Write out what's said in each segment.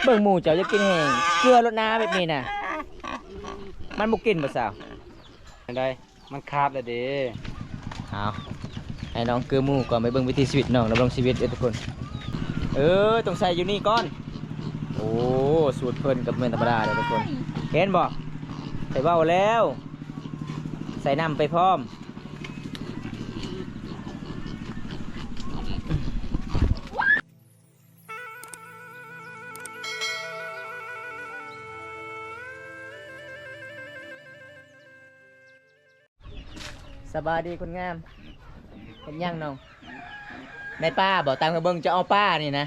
ເບິ່ງໝູ່ເຈົ້າຢາກກິນແຮງ ເກືອລົດໜາແບບນີ້ນະ ມັນບໍ່ກິນບໍ່ສາວ? ຈັ່ງໃດ? ມັນຂາດແລ້ວເດ້. ເອົາ ໃຫ້ນ້ອງເກືອໝູ່ກ່ອນ ໄປເບິ່ງວິຖີຊີວິດນ້ອງດຳລົງຊີວິດເດີ້ທຸກຄົນ. ເອີ ຕ້ອງໃສ່ຢູ່ນີ້ກ່ອນ. ໂອ້ ສູດເພິ່ນກໍບໍ່ແມ່ນທຳມະດາເດີ້ທຸກຄົນ ເຫັນບໍ່? ຂ້ອຍເວົ້າແລ້ວ ໃສ່ນ້ຳໄປພ້ອມ. ສະບາຍດີຄົນງາມ. ເຮັດຫຍັງນ້ອງ? ໄດ້ປາບໍ່? ຕາມຂ້ອຍເບິ່ງ ເຈົ້າເອົາປານີ້ນະ.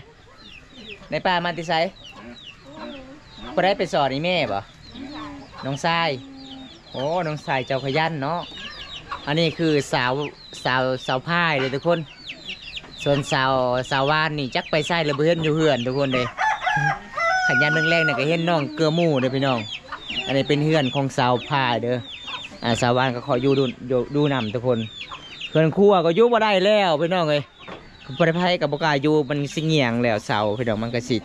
ໄດ້ປາມາແຕ່ໃສ? ຜູ້ໃດໄປສອນ? ອີ່ແມ່ບໍ່? ນ້ອງຊາຍ. ໂອ້ ນ້ອງຊາຍເຈົ້າຂະຫຍັນເນາະ. ອັນນີ້ຄືສາວ ສາວ ສາວພາຍເດີ້ທຸກຄົນ. ສ່ວນສາວ ສາວຫວານນີ້ຈັກໄປໃສແລ້ວ ບໍ່ເຫັນຢູ່ເຮືອນທຸກຄົນເດ້. ຄັນຍາມແລງໆນີ້ກໍເຫັນນ້ອງເກືອໝູ່ເດີ້ພີ່ນ້ອງ. ອັນນີ້ເປັນເຮືອນຂອງສາວພາຍເດີ້. ອ່າ ສາວຫວານກໍຂໍຢູ່ດູ ຢູ່ ຢູ່ນຳທຸກຄົນ. ເຮືອນຄົວກໍຢູ່ບໍ່ໄດ້ແລ້ວພີ່ນ້ອງເອີຍ. ຜູ້ໃດໃຜກໍບໍ່ກ້າຢູ່ ມັນຊິຫງຽງແລ້ວ ເສົາພີ່ນ້ອງ ມັນກໍຊິ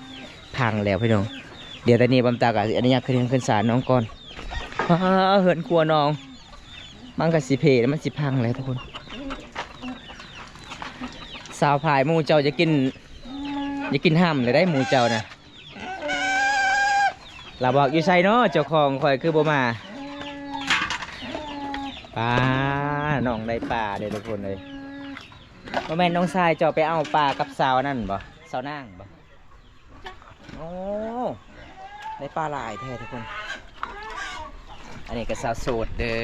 ພັງແລ້ວພີ່ນ້ອງ. ດຽວຕອນນີ້ບຳຕາກໍອະນຸຍາດຂຶ້ນເຮືອນຂຶ້ນຊານນ້ອງກ່ອນ. ອ້າ ເຮືອນຄົວນ້ອງ ມັນກໍຊິເພແລ້ວ ມັນຊິພັງແລ້ວທຸກຄົນ. ສາວພາຍ ໝູ່ເຈົ້າຢາກກິນ ຢາກກິນຫ້ຳແລ້ວໄດ໋ ໝູ່ເຈົ້ານະ. ລາວບອກ ຢູ່ໃສເນາະ ເຈົ້າຂອງຂ້ອຍຄືບໍ່ມາ? ປາ ນ້ອງໄດ້ປາເດ້ທຸກຄົນເອີຍ. ບໍ່ແມ່ນນ້ອງຊາຍເຈົ້າໄປເອົາປາກັບສາວນັ້ນບໍ່? ສາວນາງບໍ່? ໂອ້ ໄດ້ປາຫຼາຍແທ້ທຸກຄົນ. ອັນນີ້ກໍສາວໂສດເດີ້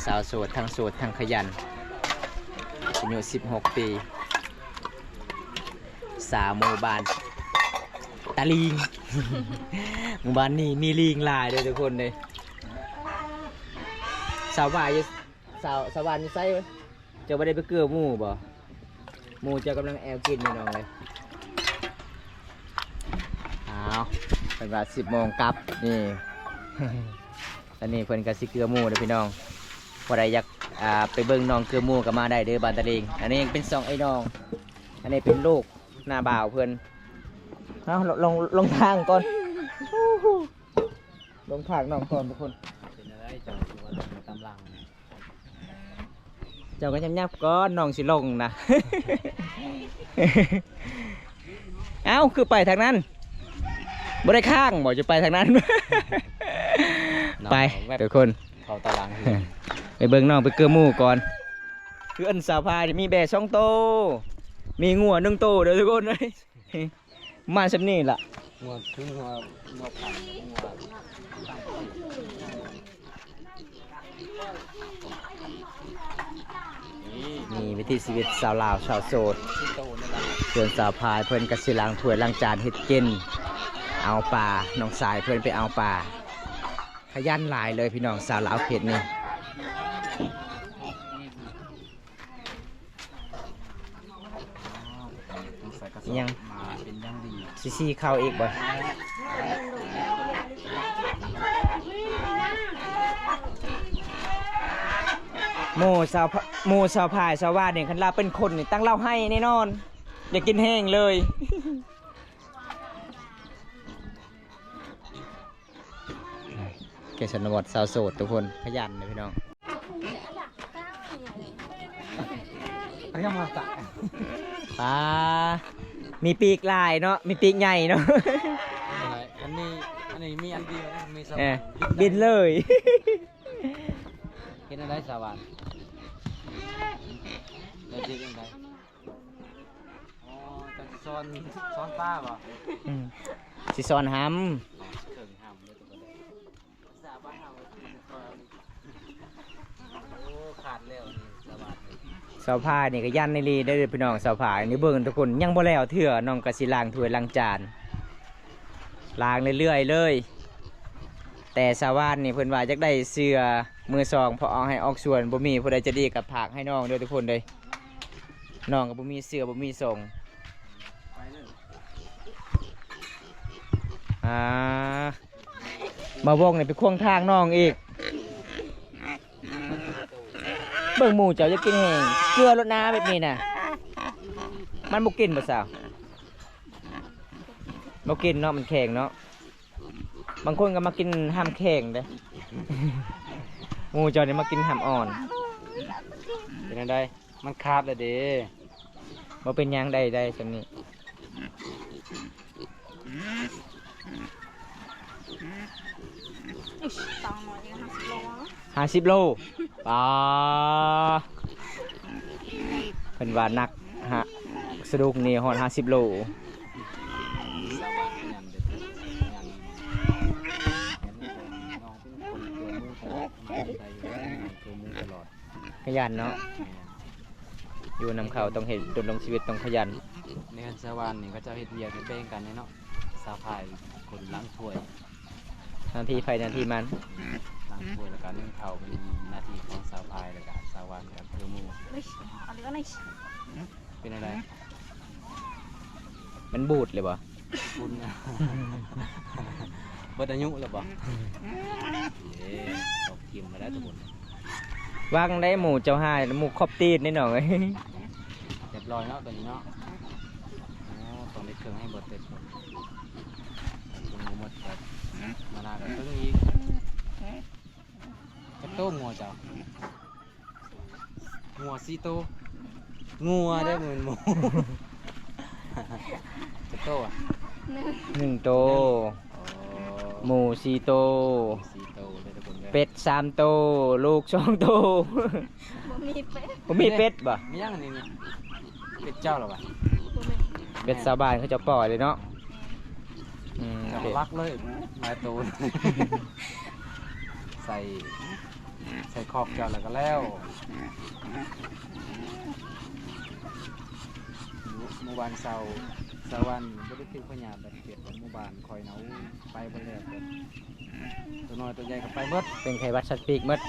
ສາວໂສດ ທັງໂສດທັງຂະຫຍັນ ອາຍຸສິບຫົກປີ ສາວໝູ່ບ້ານຕາລີງ. ໝູ່ບ້ານນີ້ມີລີງຫຼາຍເດີ້ທຸກຄົນເດ້. ສາວຫວານຢູ່ ສາວ ສາວຫວານຢູ່ໃສ? ເຈົ້າບໍ່ໄດ້ໄປເກືອໝູ່ບໍ່? ໝູ່ເຈົ້າກຳລັງແອວກິນພີ່ນ້ອງເອີຍ. ອ້າວ ເພິ່ນວ່າສິບໂມງກັບນີ້. ຕອນນີ້ເພິ່ນກໍຊິເກືອໝູ່ເດີ້ພີ່ນ້ອງ. ຜູ້ໃດຢາກ ອ່າ ໄປເບິ່ງນ້ອງເກືອໝູ່ກໍມາໄດ້ເດີ້ ບ້ານຕາລີງ. ອັນນີ້ເປັນຊ່ອງອ້າຍນ້ອງ ອັນນີ້ເປັນລູກນ້າບ່າວເພິ່ນ. ເອົາ ລົງ ລົງທາງກ່ອນ ລົງທາງນ້ອງກ່ອນທຸກຄົນ. ເປັນຈັ່ງໃດເຈົ້າຄືວ່າລົງຕາມຫຼັງ? ເຈົ້າກໍຫຍັບໆກ່ອນ ນ້ອງຊິລົງນະ. ເອົ້າ ຄືໄປທາງນັ້ນ? ບໍ່ໄດ້ຄ້າງບໍ່? ຈະໄປທາງນັ້ນ. ໄປ ແວບ ທຸກຄົນ ເຂົ້າຕາຫຼັງ ໄປເບິ່ງນ້ອງໄປເກືອໝູ່ກ່ອນ. ເຮືອນສາວພາຍມີແບ້ສອງໂຕ ມີງົວໜຶ່ງໂຕເດີ້ທຸກຄົນເອີຍ. ມາສ່ຳນີ້ລະ ງົວຄືງົວ ງົວພັນ ງົວ ນີ້ວິຖີຊີວິດຊາວລາວຊາວໂສດ. ສ່ວນສາວພາຍເພິ່ນກໍຊິລ້າງຖ້ວຍລ້າງຈານເຮັດກິນ ເອົາປາ ນ້ອງຊາຍເພິ່ນໄປເອົາປາ. ຂະຫຍັນຫຼາຍເລີຍພີ່ນ້ອງ ສາວລາວເຂດນີ້. ຕ້ອງໃສ່ກະສອບ ອີຫຍັງ? ມາເປັນຢ່າງດີ ຊິຊີ້ເຂົ້າອີກບໍ່? ໝູ່ສາວ ໝູ່ສາວພາຍສາວຫວານນີ້ ຄັນລາວເປັນຄົນນີ້ ຕັ້ງລາວໄຫ້ແນ່ນອນ ຢາກກິນແຮງເລີຍ. ແກະຊົນນະບົດ ສາວໂສດທຸກຄົນ ຂະຫຍັນເດ້ພີ່ນ້ອງ. ປາ ມີປີກຫຼາຍເນາະ ມີປີກໃຫຍ່ເນາະ. ອັນນີ້ ອັນນີ້ມີອັນດຽວນະ ມີສະ ເອີ ບິນເລີຍ. ເຮັດແນວໃດສາວຫວານ? ເຮັດຈັ່ງໃດ? ອໍ ເຈົ້າຊິສອນ ສອນປາບໍ່? ອືມ ຊິສອນຫຳ ເຄື່ອງຫຳເດ້ທຸກຄົນເດີ. ສາວບ້ານເຮົາ ໂອ້ ຂາດແລ້ວນີ້ ສາວບ້ານນີ້. ສາວພາຍນີ້ກໍຢ້ານອີ່ຫຼີເດ້ພີ່ນ້ອງ. ສາວພາຍນີ້ເບິ່ງທຸກຄົນ ຍັງບໍ່ແລ້ວເທື່ອ ນ້ອງກໍຊິລ້າງຖ້ວຍລ້າງຈານ ລ້າງເລື້ອຍໆເລີຍ. ແຕ່ສາວຫວານນີ້ເພິ່ນວ່າຢາກໄດ້ເສື້ອມືສອງ ເພາະເອົາໃຫ້ອອກສວນ ບໍ່ມີຜູ້ໃດໃຈດີກໍຝາກໃຫ້ນ້ອງເດີທຸກຄົນເດີ. ນ້ອງກໍບໍ່ມີເສື້ອບໍ່ມີສອງ. ອ່າ ມາວົງນີ້ໄປຂວາງທາງນ້ອງອີກ. ເບິ່ງໝູ່ເຈົ້າຢາກກິນແຮງ ເກືອລົດໜາແບບນີ້ນະ ມັນບໍ່ກິນບໍ່ສາວ? ບໍ່ກິນເນາະ ມັນແຂງເນາະ. ບາງຄົນກໍມັກກິນຮ່ຳແຂງເດ້ ໝູ່ເຈົ້ານີ້ມັກກິນຮ່ຳອ່ອນ. ເປັນຈັ່ງໃດ? ມັນຂາດແລ້ວເດ້. ບໍ່ເປັນຫຍັງ ໄດ້ ໄດ້ສ່ຳນີ້. ອຸ້ຍ ຕາງໜ້ອຍນີ້ຫ້າສິບໂລ. ຫ້າສິບໂລ ປາ ເພິ່ນວ່າໜັກຮະ ສະດຸກນີ້ຮອດຫ້າສິບໂລ. ຂະຫຍັນເນາະ ແມ່ນ ຢູ່ນຳເຂົາຕ້ອງເຮັດ ດຳລົງຊີວິດຕ້ອງຂະຫຍັນ. ໃນເຮືອນຊາວບ້ານນີ້ ເຂົາເຈົ້າເຮັດວຽກເຮັດແບ່ງກັນເນາະ ສາວພາຍຄົນລ້າງຖ້ວຍ ໜ້າທີ່ໃຜໜ້າທີ່ມັນ ລ້າງຖ້ວຍ ແລ້ວກໍໜຶ້ງເຂົ້າ ເປັນໜ້າທີ່ຂອງສາວພາຍ ແລ້ວກໍສາວຫວານກັບເຄືອໝູ່. ເປັນຈັ່ງໃດ? ມັນບູດເລີຍບໍ່? ຄຸນ ເບິດອາຍຸແລ້ວບໍ່? ເອີ ຕອບຖິ້ມມາແລ້ວທຸກຄົນ. ວາງໄດ້ໝູ່ເຈົ້າຫາຍ ໝູ່ຂອບຕີນນີ້ນ້ອງເອີຍ. ຮຽບຮ້ອຍເນາະ ຕົວນີ້ເນາະ. ອໍ ຕ້ອງໄດ້ເຄິ່ງໃຫ້ເບິດເລີຍທຸກຄົນ. ເຄິ່ງບໍ່ໝົດກໍມານາກໍເຄິ່ງອີກ. ຈັກໂຕງົວເຈົ້າ? ງົວສີ່ໂຕ. ງົວເດ້ ບໍ່ແມ່ນໝູ. ຈັກໂຕອະ? ໜຶ່ງ ໜຶ່ງໂຕ. ອໍ ໝູສີ່ໂຕ. ສີ່ໂຕເດີທຸກຄົນເດີ. ເປັດສາມໂຕ ລູກສອງໂຕ. ບໍ່ມີເປັດ ບໍ່ມີເປັດບໍ່? ມີຫຍັງອັນນີ້ນີ້? ເປັດເຈົ້າລະວະ? ບໍ່ແມ່ນ ເປັດຊາວບ້ານເຂົາເຈົ້າປ່ອຍເລີຍເນາະ. ອືມ ເຈົ້າກໍລັກເລີຍ ຫຼາຍໂຕ ໃສ່ ໃສ່ຄອກເຈົ້າແລ້ວກໍແລ້ວ. ໝູ່ບ້ານເຊົາ ຊາວບ້ານບໍ່ໄດ້ຖືກພະຍາດແບບເປັດ ໝູ່ບ້ານຂ້ອຍນະ ໂອ້ ໄປບໍ່ແລ້ວ ເປັດ ຕົວນ້ອຍຕົວໃຫຍ່ກໍໄປໝົດ ເປັນໄຂ້ຫວັດສັດປີກໝົດ.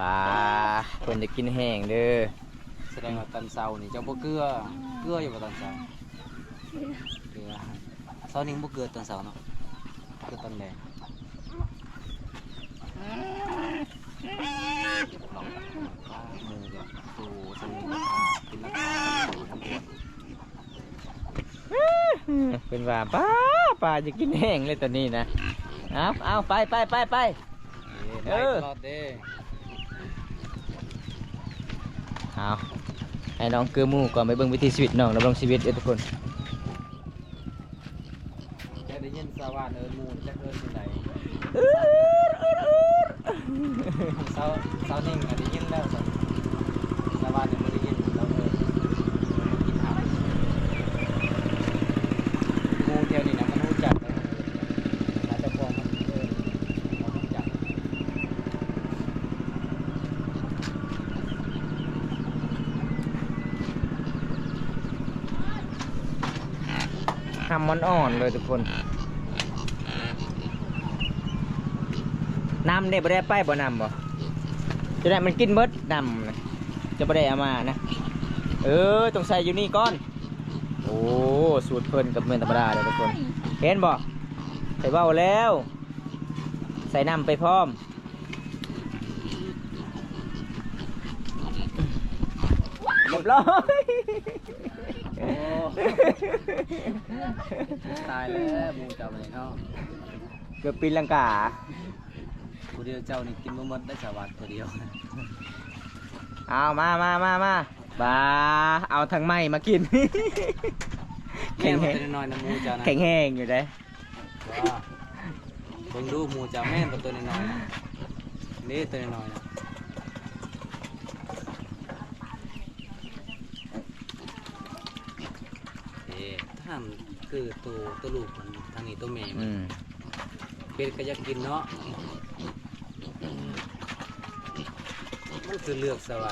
ປາ ເພິ່ນຈະກິນແຫ້ງເດີ. ສະແດງວ່າຕອນເຊົ້ານີ້ເຈົ້າບໍ່ເກືອ ເກືອຢູ່ບໍ່ຕອນເຊົ້າ? ເກືອ. ເຊົ້ານີ້ບໍ່ເກືອຕອນເຊົ້າເນາະ ເກືອຕອນແລງ. ເປັນວ່າ ປ້າ ປ້າຈະກິນແຫ້ງເລີຍຕອນນີ້ນະ. ເອົາ ເອົາ ໄປ ໄປ ໄປ ໄປ. ເອີ ເອີ ຕະຫຼອດເດ້. ເອົາ ໃຫ້ນ້ອງເກືອໝູ່ກ່ອນ ໄປເບິ່ງວິຖີຊີວິດນ້ອງດຳລົງຊີວິດເດີ້ທຸກຄົນ. ຈະໄດ້ຍິນຊາວບ້ານເອີ້ນໝູ່ ຈັກເອີ້ນຈັ່ງໃດ? ອືດ ອືດ ອືດ. ຊາວ ຊາວໜິ່ງນະໄດ້ຍິນແລ້ວ ຊາວບ້ານຍັງບໍ່ໄດ້ຍິນ ລາວເອີ້ນ ກິນຫາ ໝູ່ແຖວນີ້ນະມັນຮູ້ຈັກ ເຈົ້າຂອງມັນເອີ້ນ ເຂົາຮູ້ຈັກ. ຫຳອ່ອນໆເລີຍທຸກຄົນ. ນ້ຳເດ້ ບໍ່ໄດ້ເອົາໄປບໍ່ ນ້ຳບໍ່? ຈະໄດ້ມັນກິນເບິດນ້ຳນະ ຈະບໍ່ໄດ້ເອົາມານະ. ເອີ ຕ້ອງໃສ່ຢູ່ນີ້ກ່ອນ. ໂອ້ ສູດເພິ່ນກໍບໍ່ແມ່ນທຳມະດາເດ້ທຸກຄົນ ເຫັນບໍ່? ຂ້ອຍເວົ້າແລ້ວ ໃສ່ນ້ຳໄປພ້ອມ. ຮຽບຮ້ອຍ. ໂອ້ ຕາຍແລ້ວໝູ່ເຈົ້ານີ້ເນາະ ເກືອບຕີນລັງກາ. ຜູ້ດຽວເຈົ້ານີ້ກິນບໍ່ໝົດໄດ້ສະຫວັດຜູ້ດຽວ. ເອົາ ມາ ມາ ມາ ມາ ບາ ເອົາທັງໄມ້ມາກິນ. ແຂງແຮງ ແມ່ນບໍ່ ຕົວນ້ອຍໆນະໝູ່ເຈົ້ານະ ແຂງແຮງຢູ່ເດ້. ວ່າ ເບິ່ງດູໝູ່ເຈົ້າແມ່ນບໍ່ ຕົວນ້ອຍໆນະ ນີ້ຕົວນ້ອຍໆນະ. ເອີ ທາງນັ້ນຄືໂຕ ໂຕລູກມັນ ທາງນີ້ໂຕແມ່ມັນ. ອືມ ເປັດກໍຢາກກິນເນາະ. ມັນຄືເລືອກຊະວ່າ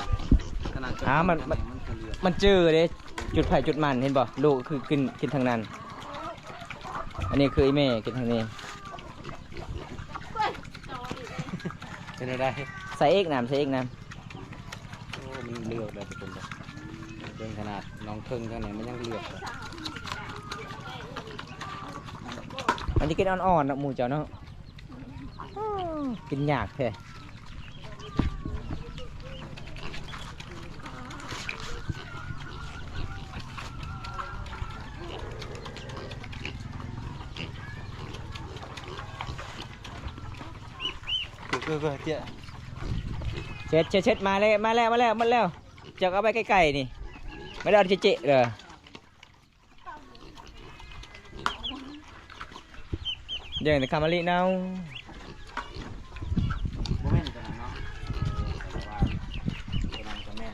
ຂະໜາດເຈົ້າ ມັນ ມັນຄືເລືອກ ມັນຈື່ເດ້ ຈຸດໃຜຈຸດມັນ ເຫັນບໍ່? ລູກຄືກິນ ກິນທາງນັ້ນ. ອັນນີ້ຄືອີ່ແມ່ກິນທາງນີ້. ເປັນແນວໃດ? ໃສ່ອີກນ້ຳ ໃສ່ອີກນ້ຳ. ໂອ້ ມັນເລືອກໄດ້ທຸກຄົນເດີ ເບິ່ງຂະໜາດນ້ອງເຄິ່ງທາງນີ້ມັນຍັງເລືອກເລີຍ. ມັນຈະກິນອ່ອນໆເນາະ ໝູ່ເຈົ້າເນາະ. ໂອ້ ກິນຍາກແທ້. ເບິ່ງໆ ເຈົ້າ ເຊັດ ເຊັດ ເຊັດ ມາແລ້ວ ມາແລ້ວ ມາແລ້ວ ໝົດແລ້ວ. ເຈົ້າກໍເອົາໄປໃກ້ໆ ນີ້ ບໍ່ໄດ້ເອົາເຈະໆ ເດີ. ເບິ່ງແຕ່ຄຳມະລິເນົ່າ. ບໍ່ແມ່ນຕົວນັ້ນເນາະ ແຕ່ວ່າຕົວນັ້ນກໍແມ່ນ.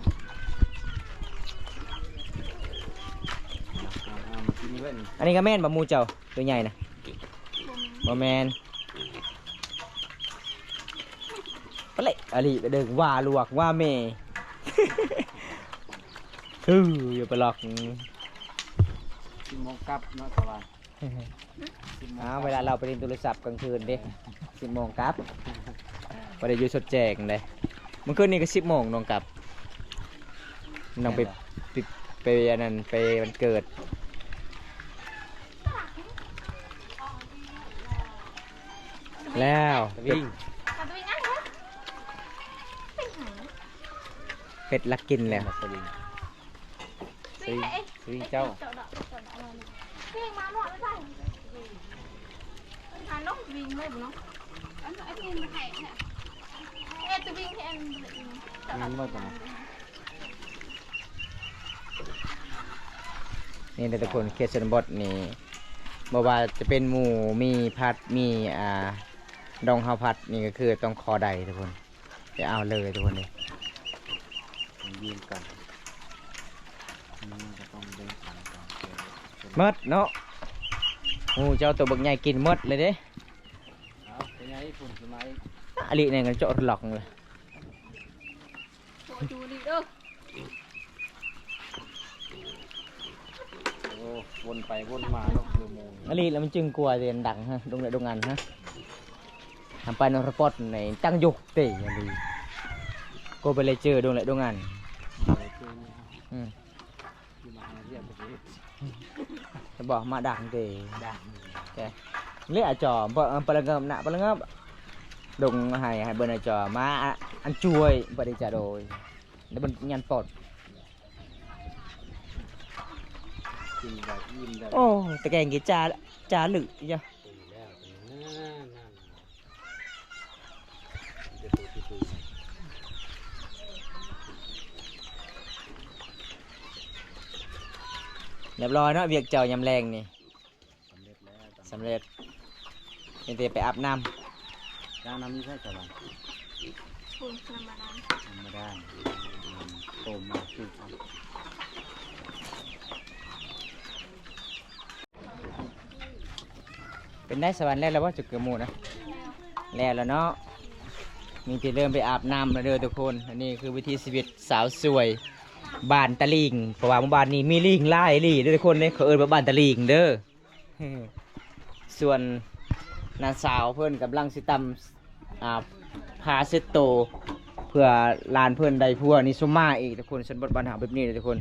ເອົາ ເອົາ ມາກິນເບິ່ງ. ອັນນີ້ກໍແມ່ນບໍ່ ໝູ່ເຈົ້າ ຕົວໃຫຍ່ນະ? ບໍ່ແມ່ນ. ປະເລະອາລີກະເດີກວ່າລວກວ່າແມ່. ເອີ ຢ່າໄປລອກ. ສິບໂມງກັບເນາະ ສະຫວ່ານ. ອ້າວ ເວລາລາວໄປຫຼິ້ນໂທລະສັບກາງຄືນເດ້ ສິບໂມງກັບ. ບໍ່ໄດ້ຢູ່ສົດແຈ້ງເດ້. ມື້ຄືນນີ້ກໍສິບໂມງນ້ອງກັບ ນ້ອງໄປ ໄປ ໄປອັນນັ້ນ ໄປວັນເກີດ. ແລ້ວ ສະວິງ ເປັດລັກກິນແລ້ວ. ສະວິງ ສະວິງ ສະວິງເຈົ້າ. ແມ່ນບໍ່ຕົວນັ້ນ? ນີ້ເດີທຸກຄົນ ເຂດຊົນນະບົດນີ້ ບໍ່ວ່າຈະເປັນໝູ່ ມີຜັດ ມີ ອ່າ ດອງເຮົາຜັດ ນີ້ກໍຄືຕ້ອງຂໍໄດ້ທຸກຄົນ ໄປເອົາເລີຍທຸກຄົນເດີ. ມັນຢືນກັນ ມັນກໍຕ້ອງເບິ່ງກັນກ່ອນ. ໝົດເນາະ ໝູ່ເຈົ້າໂຕບັກໃຫຍ່ກິນໝົດເລີຍເດ້. ເອົາ ເປັນຫຍັງອີກ ພຸ້ນຊິມາອີກ. ອາລີແນງກັນເຈາະລັອກເລີຍ. ໂອ້ ຈູລີເດີ. ໂອ້ ວົນໄປວົນມາເນາະ ຄືໝູ່. ອາລີແລ້ວມັນຈຶ່ງກົວເດນດັງຮະ ດົງແລະດົງອັນຮະ. ທຳໄປນອນຣະປອດໃນຕັ້ງຍົກເຕະ ອາລີ ກໍໄປເລີຍເຈີດົງແລະດົງອັນ. ອືມ. ຈະບອກມາດັງເດ ດັງແທ້ ເລອາຈໍ ເປີລະເງິບນະ ເປີລະເງິບ ດົງໃຫ້ ໃຫ້ເບິ່ງອາຈໍ ມາ ອັນຊ່ວຍ ເປີດຈະໂດຍ ແລ້ວເບິ່ງຍານປອດ. ກິນໄດ້ອີ່ມໄດ້. ໂອ້ ຕະແກງກີຈາ ຈາລຶຍະ. ຮຽບຮ້ອຍເນາະ ວຽກເຈົ້າຍາມແລງນີ້. ສຳເລັດແລ້ວ ສຳເລັດ ມີແຕ່ໄປອາບນ້ຳ. ອາບນ້ຳຢູ່ໃສສະຫວັນ? ໂອ້ ນ້ຳບາດານ ນ້ຳບາດານ ຕົ້ມມາກິນເອົາ. ເປັນໄດສະຫວັນ ແລ້ວແລ້ວບໍ່ ຈຸກເກືອໝູ່ນະ? ແລ້ວແລ້ວເນາະ ມີແຕ່ເລີ່ມໄປອາບນ້ຳແລ້ວເດີທຸກຄົນ. ອັນນີ້ຄືວິຖີຊີວິດສາວສວຍບ້ານຕະລິງ ເພາະວ່າໝູ່ບ້ານນີ້ມີລິງຫຼາຍອີ່ຫຼີເດີທຸກຄົນເດ້ ເຂົາເອີ້ນວ່າບ້ານຕະລິງເດີ. ສ່ວນນ້າສາວເພິ່ນກຳລັງຊິຕຳ ອ່າ ຜ້າເຊັດໂຕ ເພື່ອຫຼານເພິ່ນໄດ້ຜົວນີ້ສົມມາອີກທຸກຄົນ. ຊົນນະບົດບ້ານເຮົາແບບນີ້ເດີທຸກຄົນ.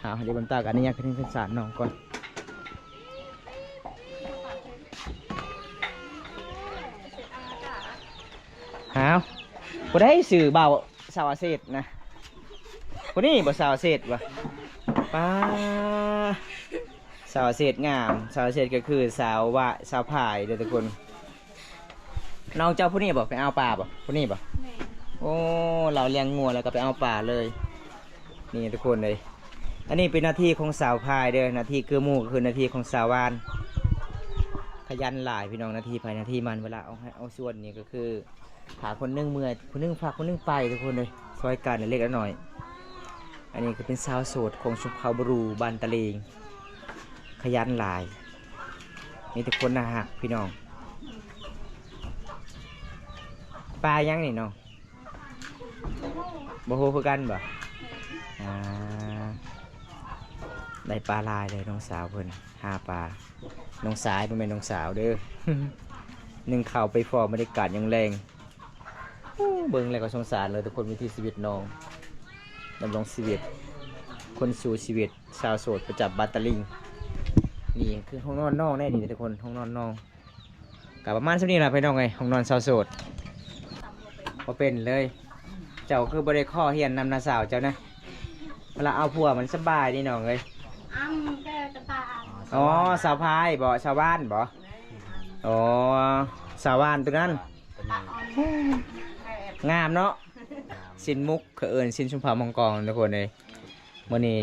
ຫາ ດຽວບັນຕາກະອະນຸຍາດຂຶ້ນເຮືອນຂຶ້ນສານນ້ອງກ່ອນ. ຫາ ຜູ້ໃດຊື່ບ່າວສາວອາເສດນະ? ຜູ້ນີ້ບໍ່ ສາວອາເສດບໍ່? ປ້າ ສາວອາເສດງາມ ສາວອາເສດກໍຄືສາວວະ ສາວພາຍເດີທຸກຄົນ. ນ້ອງເຈົ້າຜູ້ນີ້ບໍ່ ໄປເອົາປາບໍ່ ຜູ້ນີ້ບໍ່? ແມ່ນ. ໂອ້ ລາວລ້ຽງງົວແລ້ວກໍໄປເອົາປາເລີຍ. ນີ້ທຸກຄົນເອີຍ ອັນນີ້ເປັນໜ້າທີ່ຂອງສາວພາຍເດີ ໜ້າທີ່ຄືໝູ່ກໍຄືໜ້າທີ່ຂອງສາວຫວານ. ຂະຫຍັນຫຼາຍພີ່ນ້ອງ ໜ້າທີ່ໃຜໜ້າທີ່ມັນ ເວລາເອົາໄຮ່ເອົາສວນນີ້ກໍຄື ພາຄົນໜຶ່ງເມື່ອຍ ຜູ້ໜຶ່ງພາຄົນໜຶ່ງໄປທຸກຄົນເອີຍ ຊ່ອຍກັນເລັກໆນ້ອຍໆ. ອັນນີ້ກໍເປັນສາວໂສດຂອງຊົນເຜົ່າບຣູ ບ້ານຕະເລງ ຂະຫຍັນຫຼາຍ ມີແຕ່ຄົນໜ້າຮັກພີ່ນ້ອງ. ປາຫຍັງນີ້ນ້ອງ? ບໍ່ຮູ້ຄືກັນບໍ່? ອ່າ ໄດ້ປາຫຼາຍເລີຍ ນ້ອງສາວເພິ່ນຫາປາ. ນ້ອງຊາຍ ບໍ່ແມ່ນນ້ອງສາວເດີ. ໜຶ່ງເຂົ້າໄປພໍ້ ບັນຍາກາດຍາມແລງ. ໂອ້ ເບິ່ງແລ້ວກໍສົງສານເລີຍທຸກຄົນ ວິຖີຊີວິດນ້ອງ ດຳລົງຊີວິດ ຄົນສູ້ຊີວິດ ຊາວໂສດປະຈຳບ້ານຕະລິງ. ນີ້ຄືຫ້ອງນອນນ້ອງແນ່ນີ້ທຸກຄົນ ຫ້ອງນອນນ້ອງ. ກໍປະມານສ່ຳນີ້ລະພີ່ນ້ອງເອີຍ ຫ້ອງນອນຊາວໂສດ ບໍ່ເປັນເລີຍ. ເຈົ້າຄືບໍ່ໄດ້ຂໍຮຽນນຳນ້າສາວເຈົ້ານະ? ເວລາເອົາຜົວມັນສະບາຍນີ້ນ້ອງເອີຍ. ອໍ ສາວພາຍບໍ? ສາວບ້ານບໍ? ອໍ ສາວບ້ານຕົວນັ້ນ. ງາມເນາະ ຊິນມຸກ ເຂົາເອີ້ນຊິນຊຸມພາວມັງກອງ ທຸກຄົນເອີຍ. ມື້ນີ້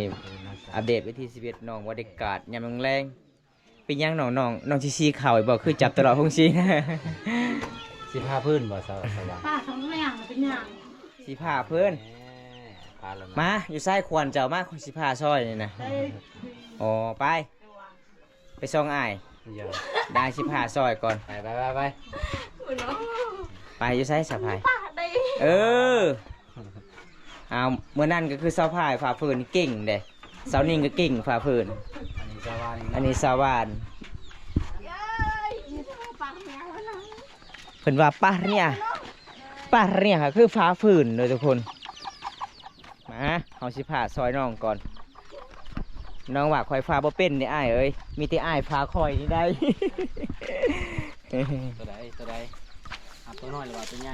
ອັບເດດວັນທີສິບເອັດ ນ້ອງບໍລິກາດຍາມແລງໆ. ເປັນຫຍັງນ້ອງ ນ້ອງ ນ້ອງຊິສີເຂົ້າອີກບໍ່? ຄືຈັບຕະຫຼອດຫົງສີ. ຊິພາພື້ນບໍ່ ສາວ ສາວຫວານ? ພາສອງແລ້ວເປັນຫຍັງ? ຊິພາພື້ນ. ມາ ຢູ່ໃສຂວັນເຈົ້າ? ມາ ຂ້ອຍຊິພາຊ່ອຍນີ້ນະ. ອໍ ໄປ ໄປສ່ອງອ້າຍ. ດາຍຊິພາຊ່ອຍກ່ອນ. ໄປ ໄປ ໄປ ໄປ. ໄປ ຢູ່ໃສສາວພາຍ? ເອີ ອ້າວ ມື້ນັ້ນກໍຄືສາວພາຍ ຝາຝືນເກັ່ງເດ້. ສາວນິງກໍເກັ່ງຝາຝືນ. ອັນນີ້ສາວຫວານ ອັນນີ້ສາວຫວານ. ເພິ່ນວ່າປາເນຍ ປາເນຍກໍຄືຝາຝືນເດີທຸກຄົນ. ມາ ເຮົາຊິພາຊ່ອຍນ້ອງກ່ອນ. ນ້ອງວ່າຂ້ອຍພາບໍ່ເປັນເດ້ອ້າຍເອີຍ ມີແຕ່ອ້າຍພາຂ້ອຍນີ້ໄດ້. ຕົວໃດ ຕົວໃດ? ເອົາຕົວນ້ອຍ ຫຼືວ່າຕົວໃຫຍ່?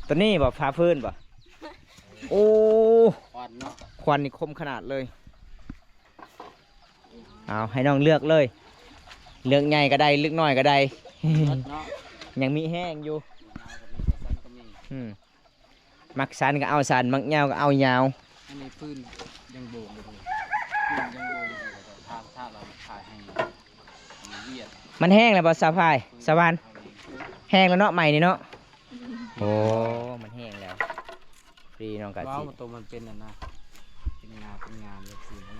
ຕົວນີ້ບໍ່ ຝາຝືນບໍ່? ໂອ້ ຄວັນເນາະ ຄວັນນີ້ຄົມຂະໜາດເລີຍ. ເອົາ ໃຫ້ນ້ອງເລືອກເລີຍ ເລືອກໃຫຍ່ກໍໄດ້ ເລືອກນ້ອຍກໍໄດ້. ເນາະ ຍັງມີແຮງຢູ່. ຍາວກໍມີ ສັ້ນກໍມີ. ອືມ ມັກສັ້ນກໍເອົາສັ້ນ ມັກຍາວກໍເອົາຍາວ. ອັນນີ້ຟືນຍັງໂບງຢູ່ ຟືນຍັງໂບງຢູ່. ຖ້າ ຖ້າເຮົາຂາຍໃຫ້ວຽດ. ມັນແຫ້ງແລ້ວບໍ່ສາວພາຍ ສາວຫວານ? ແຫ້ງແລ້ວເນາະ ໄມ້ນີ້ເນາະ. ໂອ້ ມັນແຫ້ງແລ້ວ. ພີ່ນ້ອງກະ ເວົ້າ ຊິ ໂຕມັນເປັນອັນນະ ເປັນງາ ເປັນງາແບບຊີ້ນະ.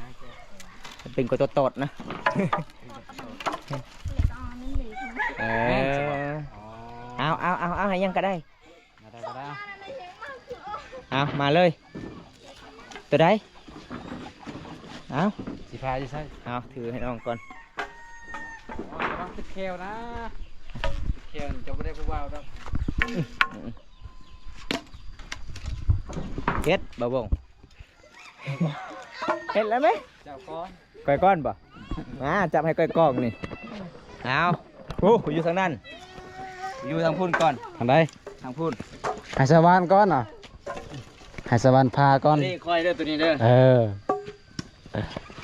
ມັນເປັນກວ່າຕົດໆນະ. ເອີ ແມ່ນຊິບໍ່? ອໍ ເອົາ ເອົາ ເອົາ ເອົາ ໃຫ້ຫຍັງກໍໄດ້ ມາໄດ້ກໍໄດ້. ເອົາ ມາເລີຍ ຕົວໃດ? ເອົາ ຊິພາຢູ່ໃສ? ເອົາ ຖືໃຫ້ນ້ອງກ່ອນ. ອໍ ລະວັງຕິດແຂ້ວນະ ຕິດແຂ້ວນີ້ເຈົ້າບໍ່ໄດ້ຜູ້ບ່າວດອກ. ເຮັດ ບ່າວບົງ ເຮັດແລ້ວໄໝ? ເຈົ້າກ່ອນ ຂ້ອຍກ່ອນບໍ່? ມາ ຈັບໃຫ້ຂ້ອຍກ້ອງນີ້. ເອົາ ໂອ້ ຢູ່ທາງນັ້ນ ຢູ່ທາງພຸ້ນກ່ອນ. ທາງໃດ? ທາງພຸ້ນ. ໃຫ້ສາວຫວານກ່ອນເນາະ ໃຫ້ສາວຫວານພາກ່ອນ. ນີ້ຂ້ອຍເດີ ຕົວນີ້ເດີ. ເອີ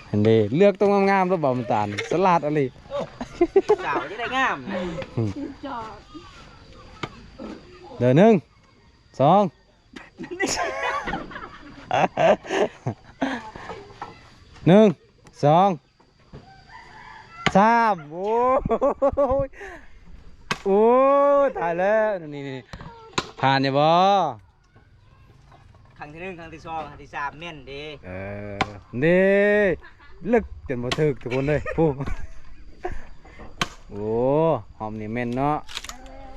ຫັ້ນເດ ເລືອກຕົວງາມໆ ແລ້ວບໍ່ນ້ຳຕານ ສະຫຼາດອີ່ຫຼີ. ໂອ້ ສາວຈະໄດ້ງາມ. ເດີ ໜຶ່ງ ສອງ ໜຶ່ງ ສອງ ສາມ. ໂອ້ຍ ໂອ້ຍ ຕາຍແລ້ວ. ນີ້ໆ ຜ່ານຢູ່ບໍ່? ຄັ້ງທີໜຶ່ງ ຄັ້ງທີສອງ ຄັ້ງທີສາມ ແມ່ນເດ້. ເອີ ເດ້ ລຶກຈົນບໍ່ຖືກທຸກຄົນເອີຍ. ໂອ້ ໂອ້ ຮອບນີ້ແມ່ນເນາະ.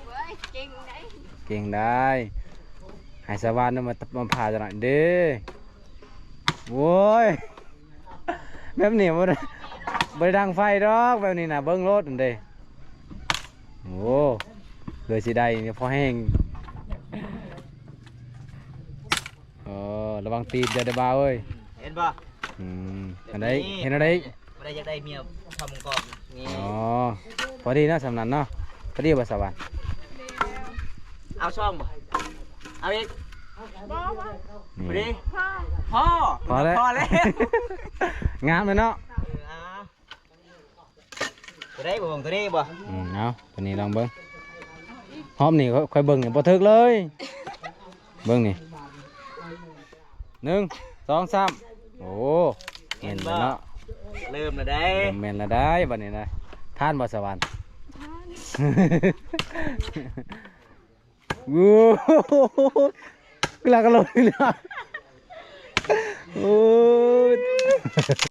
ເອີ ເກັ່ງໄດ໋ ເກັ່ງໄດ໋. ໃຫ້ສາວຫວານມາ ມາພາຈັກໜ້ອຍເດ້. ໂອ້ຍ ແບບນີ້ບໍ່ໄດ້ ບໍ່ໄດ້ດັງໄຟດອກ ແບບນີ້ນະ ເບິ່ງໂລດຫັ້ນເດ້. ໂອ້ ເພື່ອຊິໄດ້ນີ້ພໍແຮງ. ເອີ ລະວັງຕີນເດີ ບ່າວເອີຍ. ເຫັນບໍ່? ອືມ ອັນໃດ ເຫັນອັນໃດ? ບໍ່ໄດ້ຢາກໄດ້ເມຍທຳກອງນີ້. ອໍ ພໍດີເນາະ ສ່ຳນັ້ນເນາະ. ພໍດີບໍ່ສາວຫວານ? ເອົາຊ່ອງບໍ່? ເອົາອີກ? ບໍ່ ບໍ່ ນີ້ ພໍດີ ພໍ ພໍ ພໍແລ້ວ ພໍແລ້ວ. ງາມເລີຍເນາະ. ເອີ ເອົາ ຕົວໃດບໍ່? ຕົວນີ້ບໍ່? ອືມ ເອົາ ຕົວນີ້ລອງເບິ່ງ. ຮອບນີ້ຂ້ອຍເບິ່ງນີ້ບໍ່ຖືກເລີຍ. ເບິ່ງນີ້ ໜຶ່ງ ສອງ ສາມ. ໂອ້ ແມ່ນແລ້ວເນາະ. ເລີ່ມແລ້ວໄດ໋ ເລີ່ມແມ່ນແລ້ວໄດ໋ ບັດນີ້ນະ. ຜ່ານບໍ່ສາວຫວານ? ຜ່ານ. ໂອ້ຍ ກະລາກະໂລຍເລີຍ. ໂອ້ຍ